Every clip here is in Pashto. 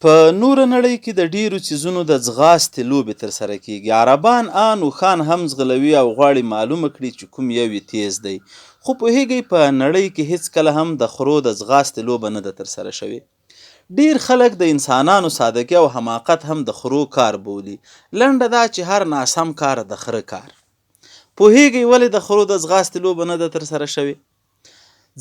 په نوره نړۍ کې د ډېرو څیزونو د ځغاستې لوبې ترسره کېږي. عربان آن اوښان هم ځغلوي او غواړي معلومه کړي چې کوم یو یې تېز دی. خو پوهېږئ په نړۍ کې هېڅکله هم د خرو د ځغاستې لوبه نه ده ترسره شوې. ډېر خلک د انسانانو سادګي او حماقت هم د خرو کار بولي. لنډه دا چې هر ناسم کار د خره کار. پوهېږئ ولې د خرو د ځغاستې لوبه نه ده ترسره شوې؟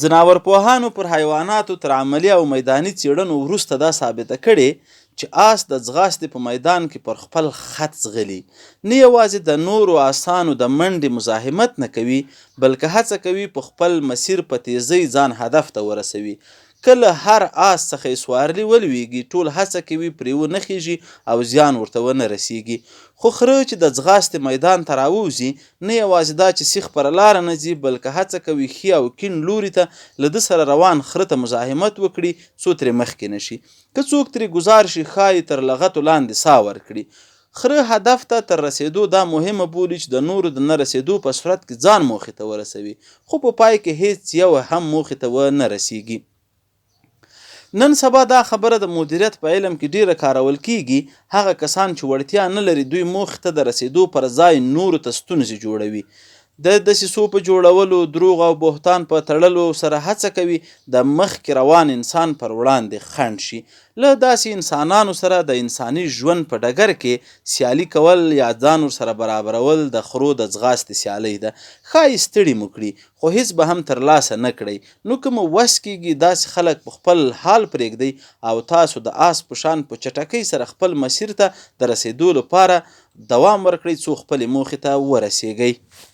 ځناورپوهانو پر حیواناتو تر عملي او میداني څېړنو وروسته دا ثابته کړې چې آس د ځغاستې په میدان کې پر خپل خط ځغلي، نه یوازې د نورو آسانو د منډې مزاحمت نه کوي، بلکه هڅه کوي په خپل مسیر په تېزۍ ځان هدف ته ورسوي. که له هر آس څخه یې سوارلي ولوېږي، ټول هڅه کوي پرې و نه خېژي او زیان ورته و نه رسېږي. خو خره چې د ځغاستې میدان ته راووځي، نه یوازې دا چې سیخ پر لاره نه ځي، بلکه هڅه کوي ښي او کیڼ لوري ته له ده سره روان خره ته مزاحمت وکړي، څو ترې مخکې نه شي. که څوک ترې ګوزار شي، ښايي تر لغتو لاندې ساه ورکړي. خره هدف ته تر رسېدو دا مهمه بولي چې د نورو د نه رسېدو په صورت کې ځان موخې ته ورسوي، خو په پای کې هېڅ یو هم موخې ته و نه رسېږي. نن سبا دا خبره د مدیریت په علم کې ډېره کارول کېږي، هغه کسان چې وړتیا نه لري، دوی موخې ته د رسېدو پر ځای نورو ته ستونزې جوړوي. د دسیسو په جوړولو، دروغو او بهتان په تړلو سره هڅه کوي د مخکې روان انسان پر وړاندې خنډ شي. له داسې انسانانو سره د انساني ژوند په ډګر کې سیالي کول یا ځان ورسره برابرول د خرو د ځغاستې سیالۍ ده. ښايي ستړي مو کړي، خو هېڅ به هم ترلاسه نه کړئ. نو که مو وس کېږي، داسې خلک په خپل حال پرېږدئ او تاسو د آس په شان په چټکۍ سره خپل مسیر ته د رسېدو لپاره دوام ورکړئ څو خپلې موخې ته ورسېږئ.